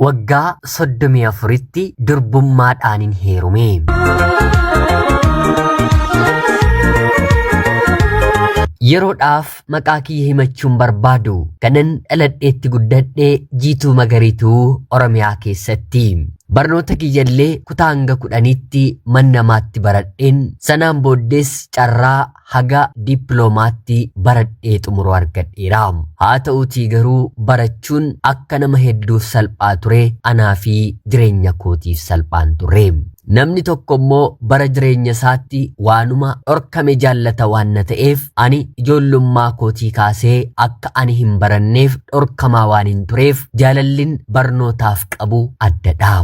Waggaa 34tti durbummaadhaanin heerume. Yeroodhaaf maqaa kiyya himachuun barbaadu kanan dhaladheetti guddadhe Jiituu Magariituu Oromiyaa keessatti. Barnoota kiyyallee kutaa hanga 10tti man namaatti baradheen sanaan booddees carraa haga dippiloomaatti baradhee xumuruu argadheera. Haa ta'uutii garuu barachuun akka nama hedduuf salphaa ture anaa fi jireenya kootiif salphaan turre. Namni tokko immoo bara jireenya isaatti waanuma dhorkame jaallata waan na ta'eef ani ijoollummaa kootii kaasee akka ani hin baranneef dhorkamaa waan hin tureef jaalallin barnootaaf qabu addadha.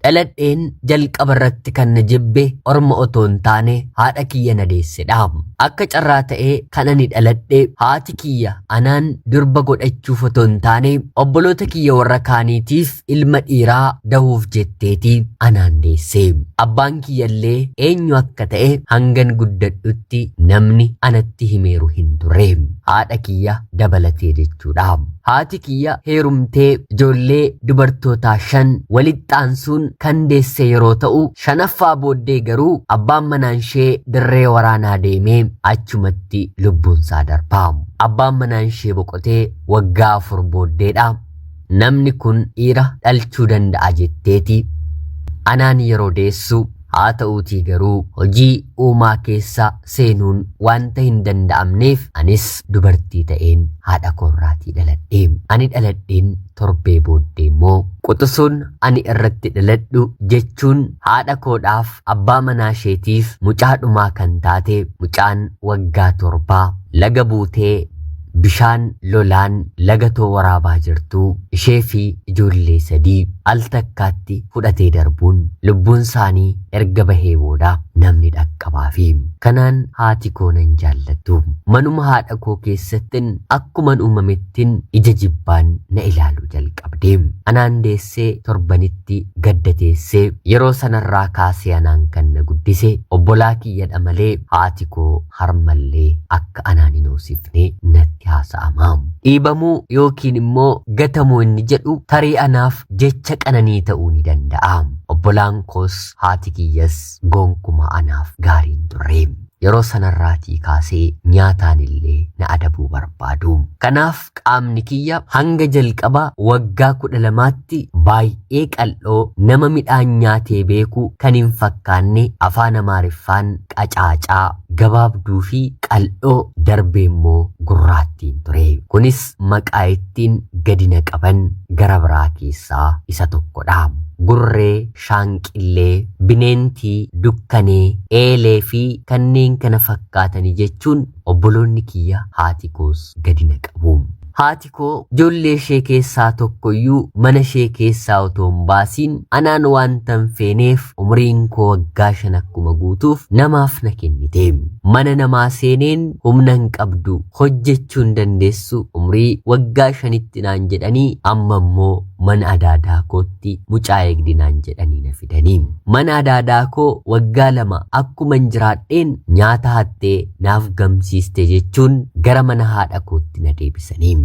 Dhaladheen jalqaba irratti kan na jibbe orma otoo hin taane haadha kiyya na deessedha. Akka carraa ta'ee kan ani dhaladhe haati kiyya anaan durba godhachuuf otoo hin taane obboloota kiyya warra kaaniitiif ilma dhiiraa dahuuf jetteeti anaan deesse. Abbaan kiyyallee eenyu akka ta'e hangan guddadhutti namni anatti himeeru hin turre. Haadha kiyya dabalatee jechuudha. Haati kiyya heerumtee ijoollee dubartootaa 5 walitti aansuun kan deesse yeroo ta'u, shanaffaa booddee garuu abbaan manaan ishee dirree waraanaa deemee achumatti lubbuunsaa darba. Abbaan manaan ishee boqotee waggaa 4 booddeedha. Namni kun dhiira dhalchuu danda'a jetteeti anaan yeroo deessu. Haa ta'uutii garuu hojii uumaa keessa seenuun wanta hin danda'amneef anis dubartii ta'een haadha koorraatii dhaladhe. Ani dhaladheen torbee booddee immoo quxusuun ani irratti dhaladhu jechuun haadha koodhaaf abbaa manaa isheetiif mucaa dhumaa kan taate mucaan waggaa 7 laga buutee bishaan lolaan laga too waraabaa jirtuu ishee fi ijoollee 3 al takkaatti fudhatee darbuun lubbuun isaanii erga bahee booda namni dhaqqabaafi. Kanaan haati koo nan jaallattu. Manuma haadha koo keessattin akkuman uumamettin ija jibbaan na ilaaluu jalqabde. Anaan deessee torbanitti gadda teessee yeroo sanarraa kaasee anaan kan na guddise obbolaa kiyyadha malee haati koo harmallee akka anaan hin hoosifne natti haasa'ama. Dhiibamuu yookiin immoo gatamuu inni jedhu tarii anaaf jecha qananii ta'uu ni danda'a. Obbolaan koos haati kiyyas gonkumaa anaaf gaarii hin turre. Yeroo sanarraatii kaasee nyaataan illee na adabuu barbaadu. Kanaaf qaamni kiyya hanga jalqaba waggaa 12tti baay'ee qal'oo nama midhaan nyaatee beeku kan hin fakkaanne afaan Amaariffaan qacaacaa, gabaabduu fi qal'oo darbee immoo gurraattiin ture. Kunis maqaa ittiin gadi na qaban gara biraa keessaa isa tokkodha. Gurree, shaanqillee, bineentii, dukkanee, eelee fi kanneen kana fakkaatani jechuun obboloonni kiyya haati koos gadi na qabu. Haati koo ijoollee ishee keessaa tokkoyyuu mana ishee keessaa otoo hin baasiin anaan wanta hin feeneef umriin koo waggaa 5 akkuma guutuuf namaaf na kennite. Mana namaa seeneen humna hin qabdu, hojjechuu hin dandeessu, umrii waggaa 5tti naan jedhanii amma immoo mana adaadaa kootti mucaa eegdi naan jedhanii na fidanii. Mana adaadaa koo waggaa 2 akkuman jiraadheen nyaata hattee naaf gamsiiste jechuun gara mana haadha kootti na deebisanii.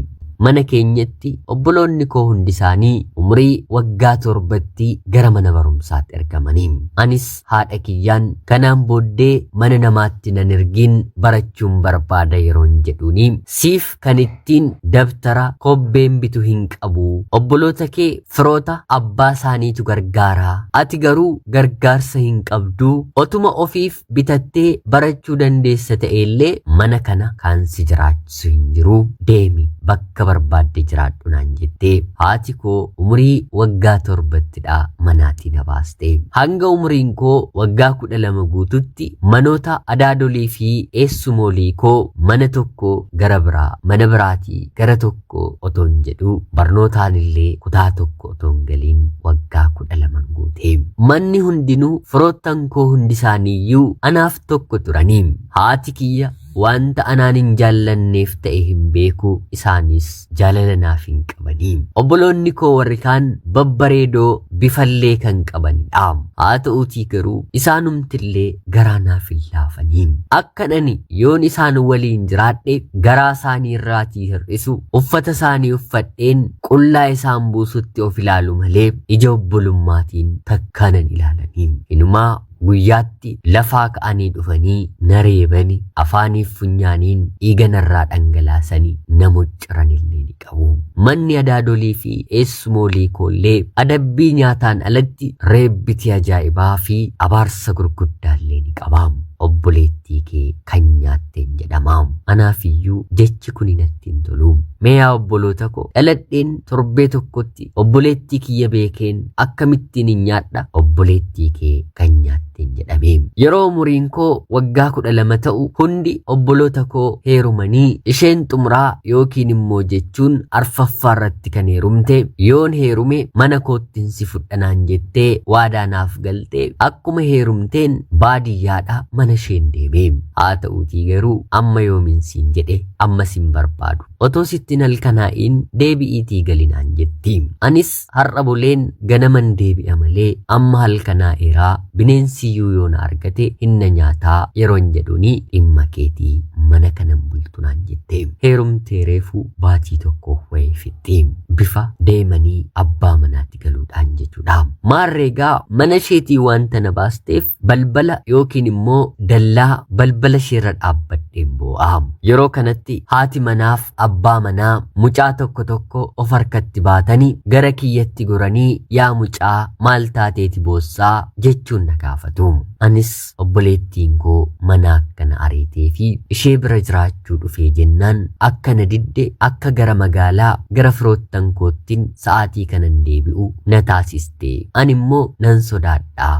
Mana keenyatti obboloonni koo hundi isaanii umrii waggaa 7tti gara mana barumsaatti ergamanii. Anis haadha kiyyaan kanaan booddee mana namaatti nan ergiin barachuun barbaada yeroon jedhuuni siif kan ittiin dabtara kobbeen bitu hin qabu. Obboloota kee firoota abbaa isaaniitu gargaara. Ati garuu gargaarsa hin qabdu. Otuma ofiif bitattee barachuu dandeessa ta'ellee mana kana kan si jiraachisu hin jiru. Deemi bakka barbaadde jiraadhu naan jette. Haati koo umurii waggaa 7ttidha manaatii na baaste. Hanga umuriin koo waggaa 12 guututti manoota adaadolii fi eessumoolii koo mana tokko gara biraa mana biraatii gara tokko otoon jedhu barnootaan illee kutaa tokko otoon galiin waggaa 12 guute. Manni hundinuu firoottan koo hundi isaaniiyyuu anaaf tokko turanii. Haati kiyya wanta anaan hin jaallanneef ta'e hin beeku, isaanis jaalala naaf hin qabanii. Obboloonni koo warri kaan babbareedoo bifallee kan qabanidha. Haa ta'uutii garuu isaanumtillee garaa naaf hin laafanii. Akkan ani yoon isaan waliin jiraadhe garaa isaanii irraatii hir'isu uffata isaanii uffadheen qullaa isaan buusutti of ilaalu malee ija obbolummaatiin takkaa nan ilaalanii. Inumaa guyyaatti lafaa ka'anii dhufanii na reebani, afaaniif funyaaniin dhiiga narraa dhangalaasani na mocciranillee ni qabu. Manni adaadolii fi eessumoolii koollee adabbii nyaataan alatti reebbitii ajaa'ibaa fi abaarsa gurguddaallee ni qaba. Obboleettii kee kan nyaatteen jedhama. Anaaf iyyuu jechi kuni natti hin tolu. Mee yaa obboloota koo dhaladheen torbee tokkotti obboleettii kiyya beekeen akkamittiin hin nyaadha obboleettii kee kan nyaatteen jedhame. Yeroo umuriin koo waggaa 12 ta'u hundi obboloota koo heerumanii isheen xumuraa yookiin immoo jechuun arfaffaa irratti kan heerumte yoon heerume mana koottin si fudhanaan jettee waadaa naaf galte akkuma heerumteen baadiyyaadha mana isheen deeme. Haa ta'uutii garuu amma yoomin siin jedhe amma sin barbaadu. Otoo sitti hin halkanaa'iin deebi'iitii gali naan jetti. Anis har'a buleen ganaman deebi'a malee amma halkanaa'eeraa bineensiyyuu yoo na argate hin na nyaataa yeroon jedhuuni dhimma keetii mana kanan bultu naan jette. Heerumtee reefu baatii tokkoof wayii fixxi. Bifa deemanii abbaa manaatti galuudhaan jechuudha. Maarree egaa mana isheetii wanta na baasteef balbala yookiin immoo dallaa balbala isheerra dhaabbadheen boo'a. Yeroo kanatti haati manaaf abbaa manaa mucaa tokko tokko of harkatti baatanii gara kiyyatti goranii yaa mucaa maal taateeti boossaa jechuun na gaafatu. Anis obboleettiin koo mana akka na ariitee fi ishee bira jiraachuu dhufee jennaan akka na didde akka gara magaalaa gara firoottan koottin sa'aatii kanan deebi'u na taasiste. Ani immoo nan sodaadha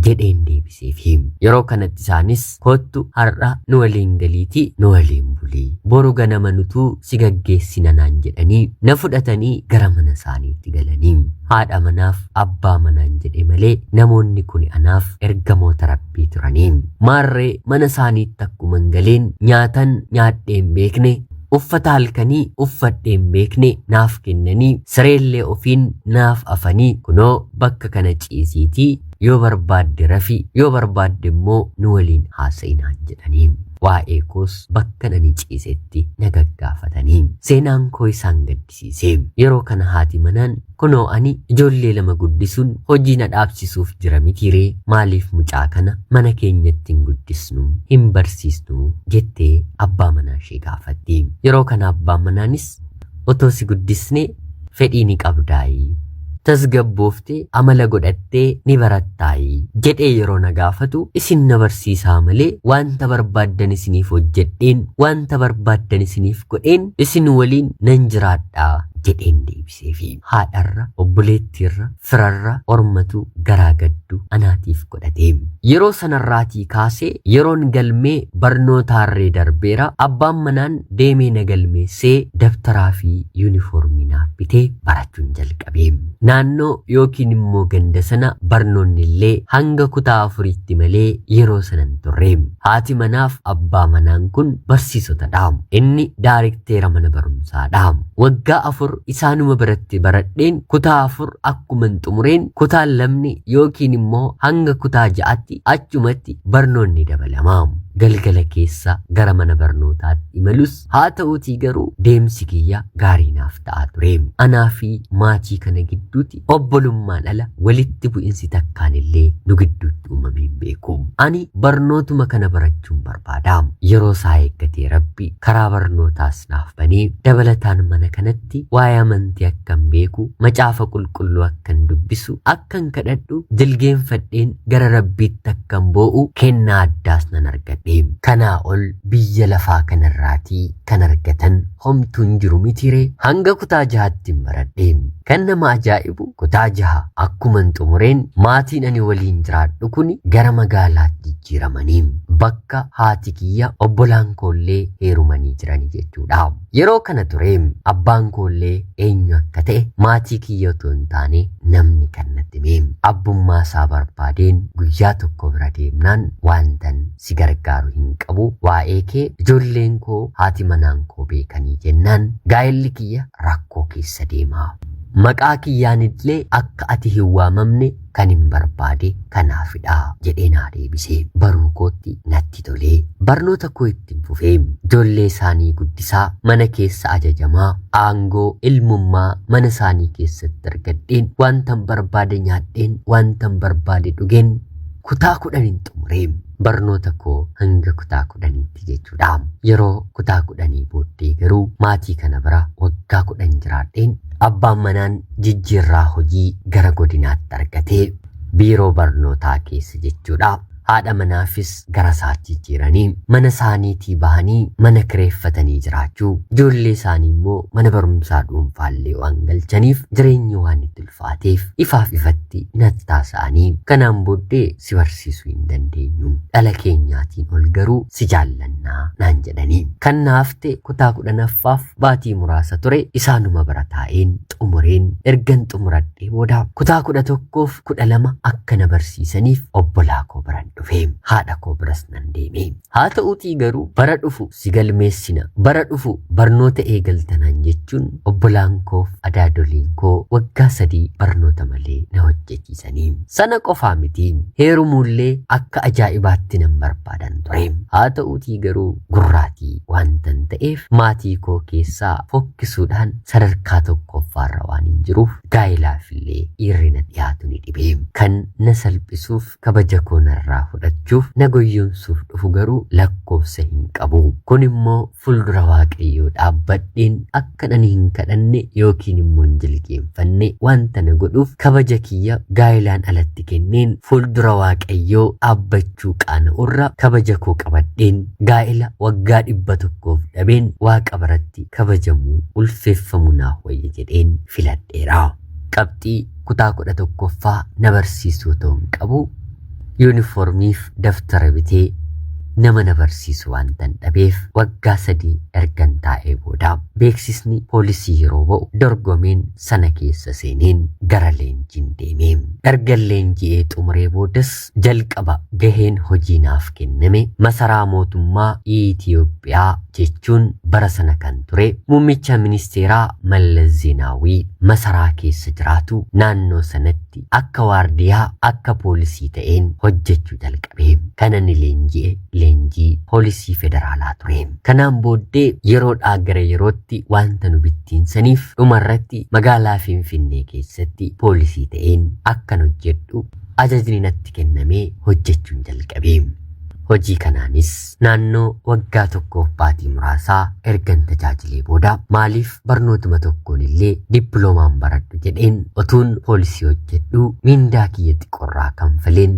jedheen deebiseefi. Yeroo kanatti isaanis koottu har'a nu waliin galiitii nu waliin buli. Boru ganama nutuu si gaggeessina naan jedhanii na fudhatanii gara mana isaaniitti galanii. Haadha manaaf abbaa manaan jedhe malee namoonni kuni anaaf ergamoota rabbii turanii. Maarree mana isaaniitti akkuman galeen nyaatan nyaadhee hin beekne uffata halkanii uffadhee hin beekne naaf kennanii sireellee ofiin naaf afanii kunoo bakka kana ciisiitii yoo barbaadde rafi yoo barbaadde immoo nu waliin haasa'i naan jedhanii waa'ee koos bakkan ani ciisetti na gaggaafatanii seenaan koo isaan gaddisiise. Yeroo kana haati manaan kunoo ani ijoollee lama guddisuun hojii na dhaabsisuuf jira mitiiree maaliif mucaa kana mana keenyatti hin guddisnu hin barsiisnu jettee abbaa manaa ishee gaafatti. Yeroo kana abbaan manaanis otoo si guddisne fedhii ni qabdaayii tasgabbooftee amala godhattee ni barattaayii jedhee yeroo na gaafatu isin na barsiisaa malee wanta barbaaddan isiniif hojjedheen wanta barbaaddan isiniif godheen isin waliin nan jiraadha jedheen deebiseefi. Haadharra, obboleettiirra, firarra ormatu garaa gaddu anaatiif godhate. Yeroo sanarraatii kaasee yeroon galmee barnootaarree darbeera abbaan manaan deemee na galmeessee dabtaraa fi yuunifoormii naaf bitee barachuun jalqabe. Naannoo yookiin immoo ganda sana barnoonni illee hanga kutaa afuriitti malee yeroo sana hin turre. Haati manaaf abbaa manaan kun barsiisotadha. Inni daarikteera mana barumsaadha. Waggaa 4 isaanuma biratti baradheen kutaa 4 akkuman xumureen kutaan lamni yookiin immoo hanga kutaa 6tti achumatti barnoonni dabalama. Galgala keessa gara mana barnootaatti imalus haa ta'uutii garuu deemsi kiyya gaarii naaf ta'aa ture. Anaa fi maatii kana gidduutti obbolummaan ala walitti bu'insi takkaan illee nu gidduutti uumamee hin beeku. Ani barnootuma kana barachuun barbaada. Yeroo isaa eeggatee Rabbi karaa barnootaas naaf banee dabalataan mana kanatti waa'ee amantii akkan beeku, macaafa qulqulluu akkan dubbisu, akkan kadhadhu, jilgeenfadheen gara Rabbiitti akkan boo'u kennaa addaas nan argadhe. Kanaa ol biyya lafaa kanarraatii kan argatan homtuu hin jiru mitiiree? Hanga kutaa jahattin baradhe. Kan nama ajaa'ibu kutaa jaha akkuman xumureen maatiin ani waliin jiraadhu kuni gara magaalaatti jijjiiramanii bakka haati kiyya obbolaan koollee heerumanii jiranii jechuudha. Yeroo kana ture abbaan koollee eenyu akka ta'e maatii kiyya otoo hin taane namni kan natti hime. Abbummaa isaa barbaadeen guyyaa tokko bira deemnaan waantan si gargaaru hin qabu waa'ee kee ijoolleen koo haati manaan koo beekanii jennaan gaa'elli kiyya rakkoo keessa deema. Maqaa kiyyaanillee akka ati hin waamamne kan hin barbaade kanaafidha jedhee naa deebisee baruu kootti natti tolee barnoota koo ittiin fufee ijoollee isaanii guddisaa mana keessa ajajamaa aangoo ilmummaa mana isaanii keessatti argadheen wantan barbaade nyaadheen wantan barbaade dhugeen kutaa 10n xumuree barnoota koo hanga kutaa 10tti jechuudha. Yeroo kutaa 10 booddee garuu maatii kana bira waggaa 10 jiraadheen abbaan manaan jijjiirraa hojii gara godinaatti argatee biiroo barnootaa keessa jechuudha. Haadha manaafis gara isaatti jijjiiranii mana isaaniitii bahanii mana kireeffatanii jiraachuu ijoollee isaanii immoo mana barumsaa dhuunfaallee waan galchaniif jireenyi waan itti ulfaateef ifaaf ifatti natti haasa'anii kanaan booddee si barsiisuu hin dandeenyu dhala keenyaatiin ol garuu si jaallannaa naan jedhanii kan naafte kutaa 10ffaaf baatii muraasa ture isaanuma bira taa'een xumureen ergan xumuradhee booda kutaa 11f 12 akka na barsiisaniif obbolaa koo biran dhufe haadha koo biras nan deeme. Haa ta'uutii garuu bara dhufu si galmeessina bara dhufu barnoota eegaltanaan jechuun obbolaan koof adaadoliin koo waggaa 3 barnoota malee na hojjechiisanii. Sana qofaa miti heerumuullee akka ajaa'ibaatti nan barbaadan ture. Haa ta'uutii garuu gurraatii waantan ta'eef maatii koo keessaa fokkisuudhaan sadarkaa tokkoffaarra waan hin jiruuf gaa'ilaafillee dhiirri na dhiyaatu ni dhibe. Kan na salphisuuf kabaja koo narraa fudhachuuf na goyyomsuuf dhufu garuu lakkoofsa hin qabu. Kun immoo fuuldura Waaqayyoo dhaabbadheen akka ani hin kadhanne yookiin immoo hin jilgeenfanne wanta na godhuuf kabaja kiyya gaa'ilaan alatti kenneen fuuldura Waaqayyoo dhaabbachuu qaana'urra kabaja koo qabadheen gaa'ila waggaa 100f dhabeen Waaqa biratti kabajamuu ulfeeffamuu naaf wayya jedheen filadheera. Qabxii kutaa 11ffaa na barsiisuu otoo hin qabu yuunifoormiif daftara bitee nama na barsiisu waantan dhabeef waggaa 3 ergan taa'ee booda beeksisni poolisii yeroo ba'u dorgomeen sana keessa seeneen gara leenjiin deeme. Ergan leenji'ee xumuree boodas jalqaba gaheen hojii naaf kenname masaraa mootummaa Itiyoophiyaa jechuun bara sana kan ture muummicha ministeeraa Mallas Zeenaawwii masaraa keessa jiraatu naannoo sanatti akka waardiyaa akka poolisii ta'een hojjechuu jalqabe. Kan ani leenji'e leenjii poolisii federaalaa ture. Kanaan booddee yeroodhaa gara yerootti wanta nu bittiinsaniif dhumarratti magaalaa Finfinnee keessatti poolisii ta'een akkan hojjedhu ajajni natti kennamee hojjechuun jalqabe. Hojii kanaanis naannoo waggaa tokkoof baatii muraasaa ergan tajaajilee booda maaliif barnootuma tokkoon illee dippiloomaan baradhu jedheen otuun poolisii hojjedhu miindaa kiyya xiqqoorraa kanfaleen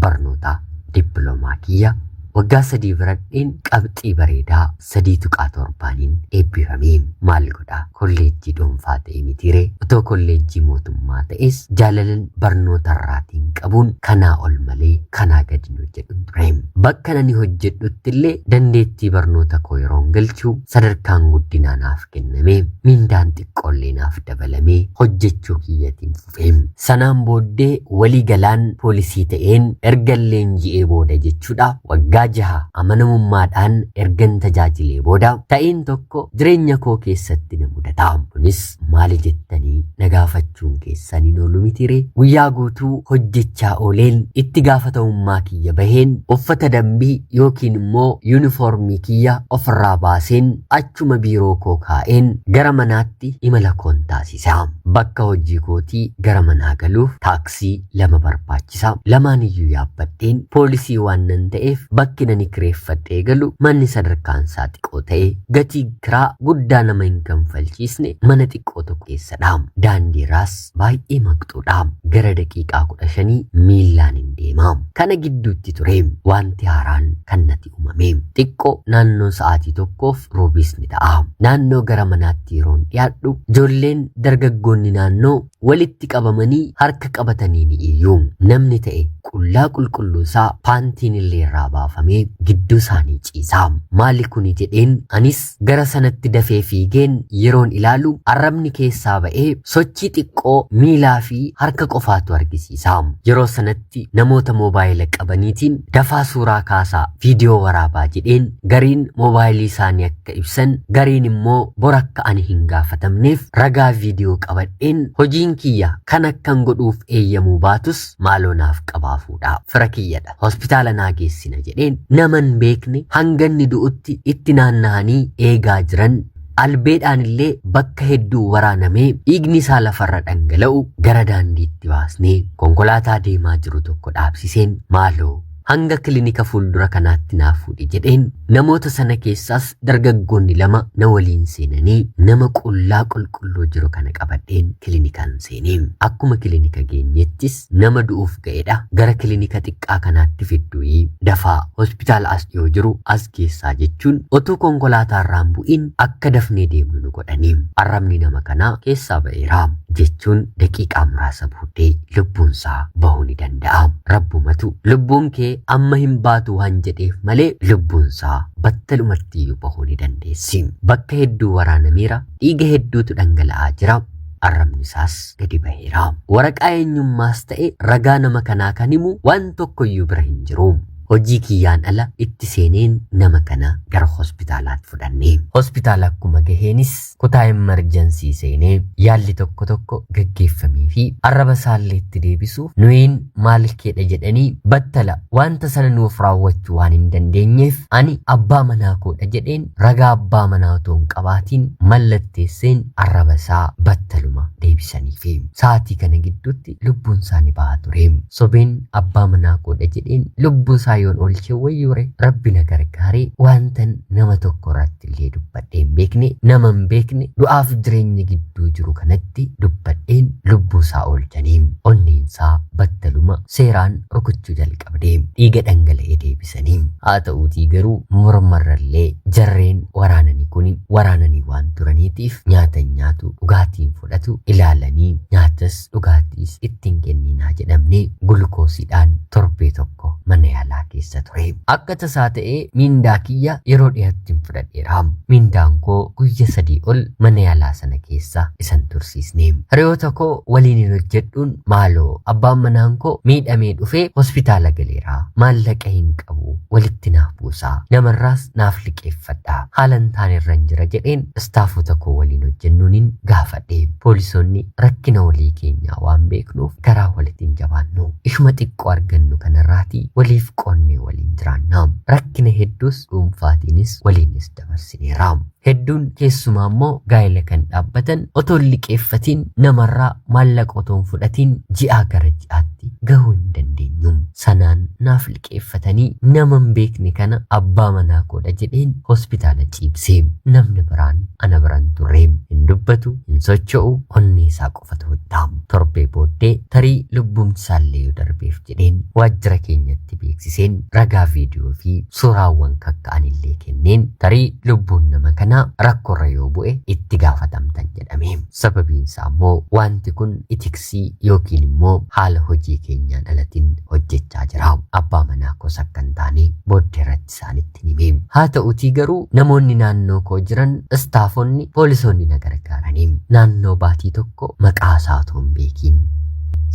barnoota dippiloomaa kiyya waggaa 3 baradheen qabxii bareedaa 3.7niin eebbifame. Maal godha kolleejjii dhuunfaa ta'e mitiiree otoo kolleejjii mootummaa ta'es jaalalan barnootarraatiin qabuun kanaa ol malee kanaa gadi hin hojjedhu ture. Bakka ani hojjedhutti illee dandeettii barnoota koo yeroon galchu sadarkaan guddinaa naaf kenname miindaan xiqqoollee naaf dabalamee hojjechuu kiyyatiin fufe. Sanaan booddee walii galaan poolisii ta'een ergan leenji'ee booda jechuudha waggaa 6 amanamummaadhaan ergan tajaajilee booda ta'een tokko jireenya koo keessatti na mudata. Kunis maali jettanii na gaafachuun keessan hin oolu mitiiree guyyaa guutuu hojjechaa ooleen itti gaafatamummaa kiyya baheen uffata dambii yookiin immoo yuunifoormii kiyya ofirraa baaseen achuma biiroo koo kaa'een gara manaatti imala koon taasisa. Bakka hojii kootii gara manaa galuuf taaksii 2 barbaachisa. Lamaan iyyuu yaabbadheen poolisii waan nan ta'eef bakki nani kireeffadhee galu manni sadarkaan isaa xiqqoo ta'e gatii kiraa guddaa nama hin kanfalchiisne mana xiqqoo tokko keessadha. Daandiirraas baay'ee maqxuudha. Gara daqiiqaa 15 miillaan hin deema. Kana gidduutti ture wanti haaraan kan natti uumame. Xiqqoo naannoo sa'aatii tokkoof roobiis ni ta'a. Naannoo gara manaatti yeroon dhiyaadhu ijoolleen dargaggoonni naannoo walitti qabamanii harka qabatanii ni iyyu. Namni ta'e Qullaa qulqulluu isaa paantiin illee irraa baafamee gidduu isaanii ciisa. Maali kuni jedheen anis gara sanatti dafee fiigeen yeroon ilaalu arrabni keessaa ba'ee sochii xiqqoo miilaa fi harka qofaatu argisiisa. Yeroo sanatti namoota moobaayila qabaniitiin dafaa suuraa kaasaa, viidiyoo waraabaa jedheen gariin moobaayilii isaanii akka ibsan, gariin immoo bor akka ani hin gaafatamneef ragaa viidiyoo qabadheen hojiin kiyya kan akkan godhuuf eeyyamuu baatus maaloo naaf qabaa fuudhaa. Fira kiyyadha. Hospitaala naa geessina jedheen naman beekne hanga inni du'utti itti naanna'anii eegaa jiran albeedhaan illee bakka hedduu waraanamee dhiigni isaa lafarra dhangala'u gara daandiitti baasnee konkolaataa deemaa jiru tokko dhaabsiseen maaloo hanga kilinika fuuldura kanaatti naa fuudhi jedheen namoota sana keessaas dargaggoonni lama na waliin seenanii nama qullaa qulqulluu jiru kana qabadheen kilinikaan seenee. Akkuma kilinika geenyettis nama du'uuf ga'edha gara kilinika xiqqaa kanaatti fidduuyii dafaa hospitaala as dhiyoo jiru as geessaa jechuun otuu konkolaataarraan bu'iin akka dafnee deemnu nu godhanii. Arrabni nama kanaa keessaa ba'eera jechuun daqiiqaa muraasa booddee lubbuunsaa bahuu ni danda'a. Rabbumatu lubbuun kee amma hin baatu waan jedheef malee lubbuunsaa battalumatti iyyuu bahuu ni dandeessi. Bakka hedduu waraanameera, dhiiga hedduutu dhangala'aa jira. Arrabni isaas gadi baheera. Waraqaa eenyummaas ta'e ragaa nama kanaa kan himu waan tokkoyyuu bira hin jiru. Hojii kiyyaan ala itti seeneen nama kana gara hospitaalaatti fudhanne. Hospitaala akkuma gaheenis kutaa emerjensii seenee yaalli tokko tokko gaggeeffamee fi arraba isaallee itti deebisuuf nuyiin maal keedha jedhanii battala wanta sana nuuf raawwachuu waan hin dandeenyeef ani abbaa manaa koodha jedheen ragaa abbaa manaa otoo hin qabaatiin mallatteesseen arraba isaa battaluma deebisaniifi. Sa'aatii kana gidduutti lubbuun isaa ni baha ture. Sobeen abbaa manaa koodha jedheen lubbuu isaa yoon oolche wayyuure rabbi na gargaaree wantan nama tokko irratti illee dubbadhee hin beekne, nama hin beekne du'aaf jireenya gidduu jiru kanatti dubbadheen lubbuu isaa oolchanii onneen isaa battaluma seeraan rukuchuu jalqabde. Dhiiga dhangala'ee deebisanii. Haa ta'uutii garuu mormarrallee jarreen waraananii kun waraananii waan turaniitiif nyaata hin nyaatu, dhugaatiin fudhatu ilaalanii nyaatas dhugaatiis ittiin kenninaa jedhamne gulukoosiidhaan torbee tokko mana yaalaa keessa ture. Akka tasaa ta'ee miindaa kiyya yeroo dhiyaatti hin fudhadheera. Miindaan koo guyya 3 ol mana yaalaa sana keessa isan tursiisne. Hiriyoota koo waliin hin hojjedhuun maaloo abbaan manaan koo miidhamee dhufee hospitaala galeera. Maallaqa hin qabu walitti naaf buusaa. Namarraas naaf liqeeffadha. Haalan taanerra hin jira jedheen istaafota koo waliin hojjennuunin gaafadhe. Poolisoonni rakkina walii keenyaa waan beeknuuf garaa walitti hin jabaannu. Ishuma xiqqoo argannu kanarraatii waliif qoonnee waliin jiraanna. Rakkina hedduus dhuunfaatiinis waliinis dabarsineera. Hedduun keessumaa immoo gaa'ela kan dhaabbatan otoo hin liqeeffatiin namarraa maallaqa otoo hin fudhatiin ji'aa gara ji'aatti gahuu hin dandeenyu. Sanaan naaf liqeeffatanii nama hin beekne kana abbaa manaa koodha jedheen hospitaala ciibse. Namni biraan ana biran turre. Hin dubbatu, hin socho'u, onnee isaa qofatu hojjeta. Torbee booddee tarii lubbuun isaallee yoo darbeef jedheen waajjira keenyatti beeksiseen ragaa viidiyoo fi suuraawwan kakka'anillee kenneen tarii lubbuun nama kanaa rakkoorra yoo bu'e itti gaafatamtan jedhame. Sababiin isaa immoo wanti kun itiksii yookiin immoo haala hojii keenyaan alatiin hojjechaa jira. Abbaa manaa koos akka hin taane booddee irratti isaanitti hime. Haa ta'utii garuu namoonni naannoo koo jiran istaafonni poolisoonni na gargaaranii naannoo baatii tokko maqaa isaa otoo hin beekiin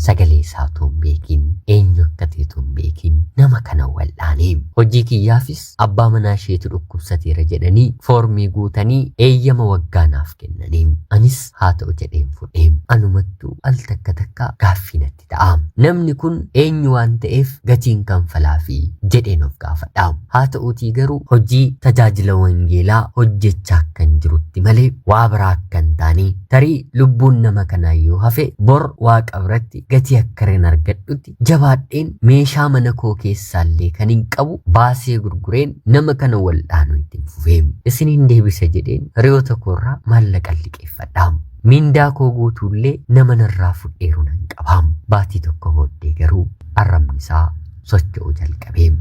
sagalee isaa otoo hin beekiin eenyu akka ta'e otoo hin beekiin nama kana wal'aane. Hojii kiyyaafis abbaa manaa isheetu dhukkubsateera jedhanii foormii guutanii eeyyama waggaa naaf kennanii. Anis haa ta'u jedheen fudhe. Anumattuu al takka takka gaaffii natti ta'a. Namni kun eenyu waan ta'eef gatiin kanfalaafi jedheen of gaafadha. Haa ta'uutii garuu hojii tajaajila wangeelaa hojjechaa akkan jirutti malee waa biraa akka hin taane tarii lubbuun nama kanaa yoo hafe bor waaqa biratti gatii akka hin argadhutti jabaadheen meeshaa mana koo keessaallee kan hin qabu baasee gurgureen nama kana wal'aanuu ittiin fufee isiniin deebisa jedheen hiriyoota koorraa maallaqa liqeeffadha. Miindaa koo guutuullee nama narraa fudheeru nan qaba. Baatii tokko booddee garuu arrabni isaa socho'uu jalqabe.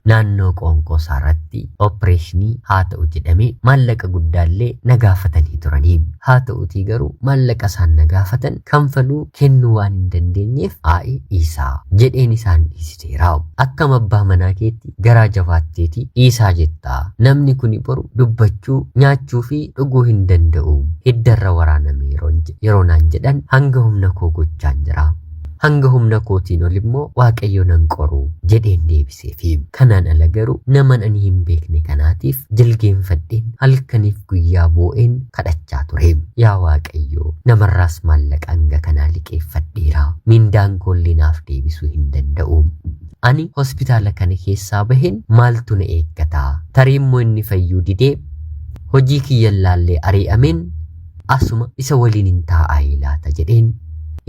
Naannoo qoonqoo isaarratti opereeshinii haa ta'u jedhamee maallaqa guddaallee na gaafatanii turanii. Haa ta'utii garuu maallaqa isaan na gaafatan kanfaluu kennuu waan hin dandeenyeef aa'i dhiisaa jedheen isaan dhiisiseera. Akkam abbaa manaa keetti garaa jabaatteeti dhiisaa jettaa. Namni kuni boru dubbachuu, nyaachuu fi dhuguu hin danda'u. Hiddarra waraaname yeroo naan jedhan hanga humna koo gochaan jira. Hanga humna kootiin ol immoo Waaqayyo nan qoru jedheen deebiseefi. Kanaan ala garuu naman ani hin beekne kanaatiif jilgeenfadheen halkaniif guyyaa boo'een kadhachaa ture. Yaa Waaqayyo, namarraas maallaqa hanga kanaa liqeeffadheera. Mindaan koollee naaf deebisuu hin danda'u. Ani hospitaala kana keessaa baheen maaltu na eeggata? Tarii immoo inni fayyuu didee hojii kiyyan laallee ari'ameen asuma isa waliin hin taa'aa laata jedheen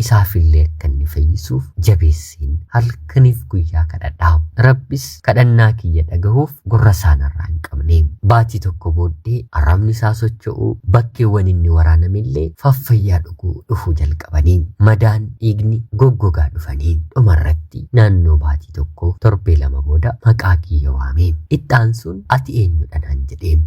isaafillee akka inni fayyisuuf jabeessiin halkaniif guyyaa kadhadha. Rabbis kadhannaa kiyya dhagahuuf gurra isaanirraa hin qabne. Baatii tokko booddee arrabni isaa socho'uu, bakkeewwan inni waraanamillee faffayyaa dhuguu dhufuu jalqabanii, madaan dhiigni goggogaa dhufanii, dhumarratti naannoo baatii tokko torbee 2 booda maqaa kiyya waame. Itti aansuun ati eenyudha naan jedhee.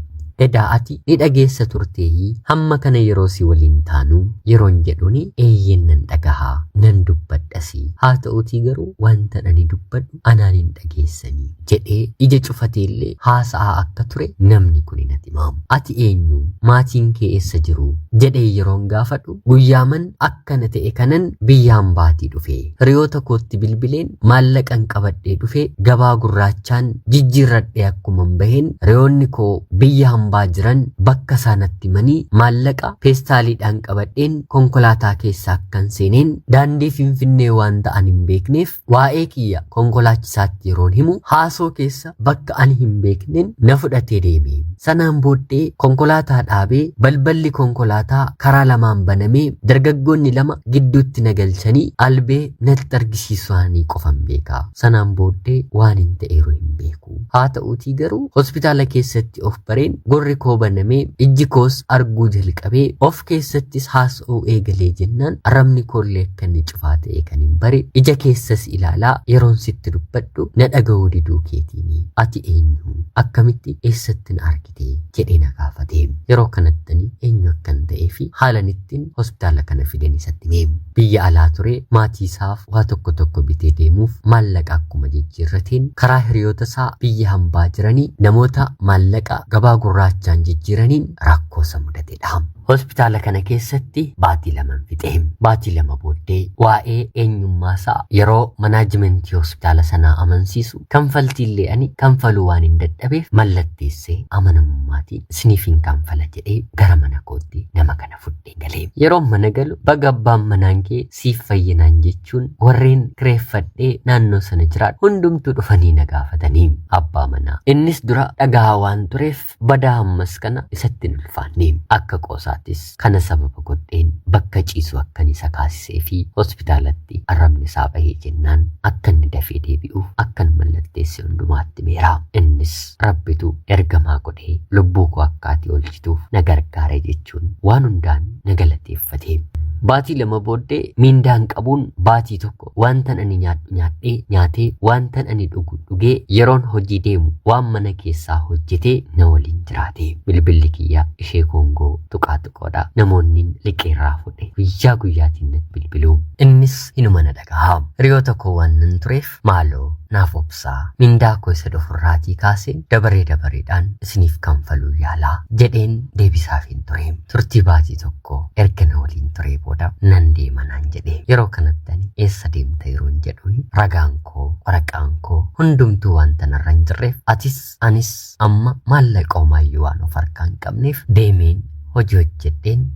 Edaa ati ni dhageessa turteeyii hamma kana yeroo si waliin taanu yeroon jedhuuni eeyyeen nan dhagahaa nan dubbadhasi, haa ta'utii garuu wanta ani dubbadhu anaan hin dhageessanii jedhee ija cufateellee haasa'aa akka ture namni kun natti hima. Ati eenyu? Maatiin kee eessa jiru? Jedhee yeroon gaafadhu guyyaaman akkana ta'e kanan biyyaan baatii dhufe. Hiriyoota kootti bilbileen maallaqan qabadhee dhufe gabaa gurraachaan jijjiirradhee akkuman baheen hiriyoonni koo biyya hambaa jiran bakka isaanatti himanii maallaqa peestaaliidhaan qabadheen konkolaataa keessa akkan seeneen daandii Finfinnee waan ta'an hin beekneef waa'ee kiyya konkolaachisaatti yeroon himu haasoo keessa bakka ani hin beekneen na fudhatee deeme. Sanaan booddee konkolaataa dhaabee balballi konkolaataa karaa lamaan banamee dargaggoonni lama gidduutti na galchanii albee natti argisiisanii qofan beeka. Sanaan booddee waan hin ta'eeru hin beeku. Haa ta'uutii garuu hospitaala keessatti of bareen gurri koo banamee ijji koos arguu jalqabee of keessattis haasa'uu eegalee jennaan arrabni koollee akka inni cufaa ta'e kan hin bare, ija keessas ilaalaa yeroon sitti dubbadhu na dhaga'uu diduu keetiini. Ati eenyu? Akkamitti eessatti na argite? Jedhee na gaafate. Yeroo kanattani eenyu akkan ta'ee fi haalan ittiin hospitaala kana fidan isatti hime. Biyya alaa ture, maatii isaaf waa tokko tokko bitee deemuuf maallaqa akkuma jijjiirrateen karaa hiriyoota isaa biyya hambaa jiranii namoota maallaqa gabaa gurraachaan jijjiiraniin rakkoo isa mudatedha. Hospitaala kana keessatti baatii 2 fixe. Baatii 2 booddee waa'ee eenyummaa isaa yeroo manaajimentii hospitaala sanaa amansiisu kanfaltiillee ani kanfaluu waan hin dadhabeef mallatteessee amanamummaatiin isiniif hin kanfala jedhee gara mana kootti nama kana fudhee galee. Yeroo mana galu baga abbaan manaan kee siif fayyinaan jechuun warreen kireeffadhee naannoo sana jiraadhu hundumtuu dhufanii na gaafatanii abbaa manaa. Innis dura dhagahaa waan tureef badaa ammas kana isatti hin ulfaanne. Akka qoosaattis kana sababa godheen bakka ciisu akkan isa kaasisee fi hospitaalatti arrabni isaa bahee jennaan akka inni dafee deebi'uuf akkan mallatteesse hundumaatti meera. Innis Rabbitu ergamaa godhee lubbuu koo akka ati oolchituuf na gargaare jechuun waan hundaan na galateeffate. Baatii 2 booddee miindaan qabuun baatii tokko wantan ani nyaadhu nyaadhee nyaatee wantan ani dhugu dhugee yeroon hojii deemu waan mana keessaa hojjetee na waliin jiraate. Bilbilli kiyya ishee Koongoo tuqaa tuqoodha. Namoonni liqeerraa fudhe guyyaa guyyaatiin natti bilbilu. Innis hinuma na dhagaha. Hiriyoota koo waan nan tureef maaloo naaf obsaa. Mindaa koo isa dhufurraatii kaasee dabaree dabareedhaan isiniif kanfaluu yaalaa jedheen deebisaaf hin ture. Turtii baatii tokko erga na waliin turee booda nan deema naan jedhe. Yeroo kanatti ani eessa deemta yeroon jedhuun ragaan koo, waraqaan koo hundumtuu wanta narra hin jirreef atis anis amma maallaqa homaayyuu waan of harkaa hin qabneef deemeen hojii hojjedheen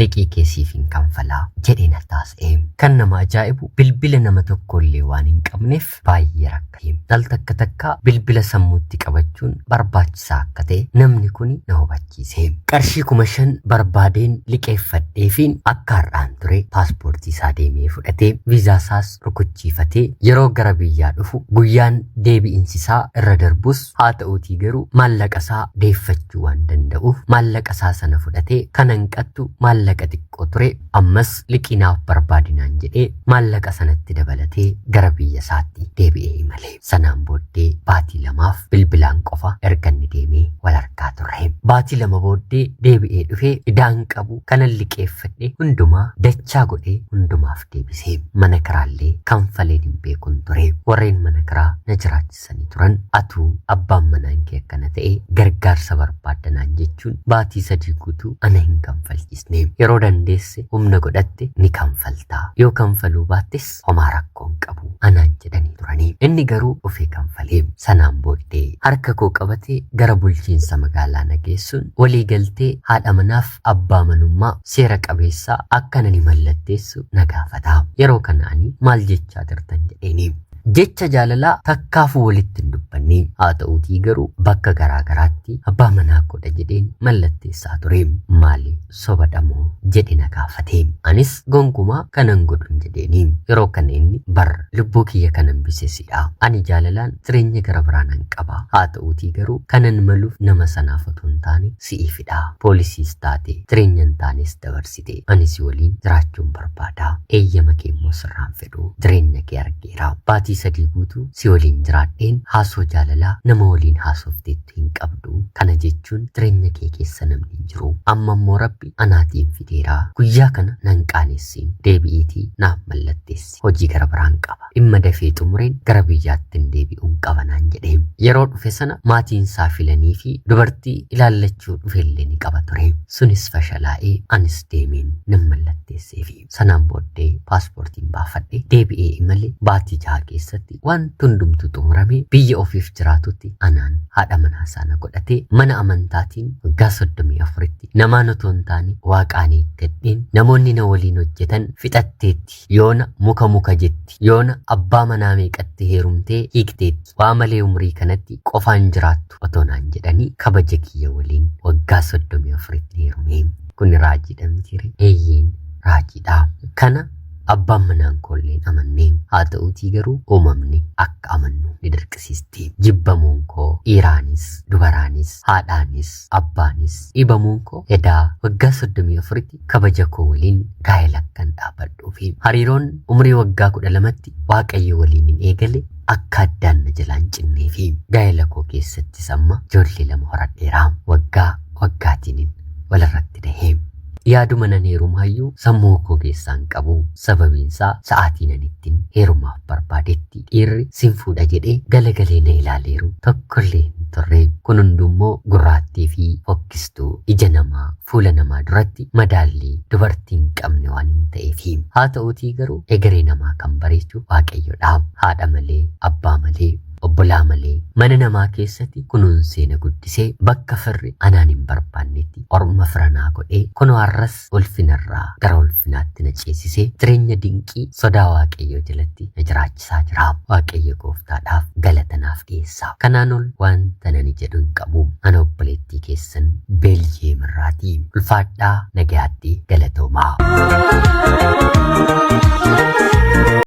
liqii kee siif hin kanfalaa jedhee na taasise. Kan nama ajaa'ibu bilbila nama tokkollee waan hin qabneef baay'ee rakkate. Al takka takka bilbila sammuutti qabachuun barbaachisaa akka ta'e namni kun na hubachiise. Qarshii 5,000 barbaadeen liqeeffadheefiin akka har'aan ture paaspoortii isaa deemee fudhatee viizaa isaas rukuchiifatee yeroo gara biyyaa dhufu guyyaan deebi'insi isaa irra darbus haa ta'uutii garuu maallaqa isaa deeffachuu waan danda'uuf maallaqa isaa sana fudhatee kan hanqattu maallaqa Maallaqa xiqqoo ture ammas liqii naaf barbaadi naan jedhee maallaqa sanatti dabalatee gara biyya isaatti deebi'ee imale. Sanaan booddee baatii lamaaf bilbilaan qofa erga inni deemee wal argaa turre. Baatii 2 booddee deebi'ee dhufee idaan qabu kanan liqeeffadhe hundumaa dachaa godhee hundumaaf deebise. Mana kiraallee kanfaleen hin beekun ture. Warreen mana kiraa na jiraachisanii turan atuu abbaan manaan kee akkana ta'e gargaarsa barbaadda naan jechuun baatii 3 guutuu ana hin kanfalchisne. Yeroo dandeesse humna godhatte ni kanfalta. Yoo kanfaluu baattes homaa rakkoo hin qabu anaan jedhanii turanii. Inni garuu dhufee kanfalee. Sanaan booddee harka koo qabatee gara bulchiinsa magaalaa na geessuun walii galtee haadha manaaf abbaa manummaa seera qabeessaa akka nani mallatteessu na gaafata. Yeroo kana ani maal jechaa jirtan jedheeni. Jecha jaalalaa takkaafuu walitti hin dubbanne. Haa ta'uutii garuu bakka garaa garaatti abbaa manaa koodha jedheen mallatteessaa ture. Maali sobadha moo jedhe na gaafate. Anis gonkumaa kanan godhu hin jedheeni. Yeroo kana inni bar lubbuu kiyya kan hambise sidha. Ani jaalalaan jireenya gara biraa nan qaba. Haa ta'uutii garuu kanan maluuf nama sanaaf otoo hin taane si'iifidha. Poolisiis taate jireenya hin taanes dabarsite. Ani si waliin jiraachuun barbaada. Eeyyama kee immoo sirraan fedhu. Jireenya kee argeera. Baatii 3 guutuu si waliin jiraadheen haasoo jaalalaa nama waliin haasofteettu hin qabdu. Kana jechuun jireenya kee keessa namni hin jiru. Amma immoo Rabbi anaatiin fideera. Guyyaa kana nan qaanessin. Deebi'iitii naaf mallatteessi. Hojii gara biraan qaba. Dhimma dafee xumureen gara biyyaattin deebi'uun qaba naan jedhe. Yeroo dhufe sana maatiin isaa filanii fi dubartii ilaallachuu dhufellee ni qaba ture. Sunis fashalaa'ee anis deemeen nan mallatteesseefi. Sanaan booddee paaspoortiin baafadhe deebi'ee imale baatii jaha keessatti wanti hundumtuu xumuramee biyya ofiif jiraatutti anaan haadha manaa isaa na godhatee mana amantaatiin waggaa 34tti namaan otoo hin taane waaqaan eeggadheen namoonni na waliin hojjetan fixatteetti yoona muka muka jetti yoona abbaa manaa meeqatti heerumtee hiikteetti waa malee umrii kanatti qofaan jiraattu otoo naan jedhanii kabaja kiyya waliin waggaa 34tti heerume. Kuni raajiidha mitiiree? Eeyyeen raajiidha. Kana abbaan manaan koollee hin amanne. Haa ta'uutii garuu uumamni akka amannu ni dirqisiisti. Jibbamuun koo dhiiraanis, dubaraanis, haadhaanis, abbaanis dhiibamuun koo edaa waggaa 34tti kabaja koo waliin gaa'ela akkan dhaabbadhuufi. Hariiroon umrii waggaa 12tti Waaqayyo waliin hin eegale akka addaan na jalaa hin cinneefi. Gaa'ela koo keessattis amma ijoollee lama horadheera. Waggaa waggaatiinin walirratti dahe. Yaaduma nan heerumaayyuu sammuu koo keessaa hin qabu. Sababiinsaa sa'aatiin ani ittiin heerumaaf barbaadetti dhiirri sin fuudha jedhee galagalee na ilaaleeru tokkollee hin turre. Kun hundummoo gurraattii fi fokkistuu ija namaa fuula namaa duratti madaallii dubartii hin qabne waan hin ta'eefi. Haa ta'uutii garuu egeree namaa kan bareechu Waaqayyodha. Haadha malee, abbaa malee, obbolaa malee mana namaa keessatti kunuunsee na guddisee bakka firri anaan hin barbaannetti orma fira naa godhee kunoo har'as ulfinarraa gara ulfinaatti na ceesisee jireenya dinqii sodaa Waaqayyoo jalatti na jiraachisaa jira. Waaqayyo gooftaadhaaf galata naaf dhiyeessa. Kanaan ol wanta nani jedhu hin qabu. Ana obboleettii keessan Beelyee Mirraati. Ulfaadhaa nagayaatti galatoomaa.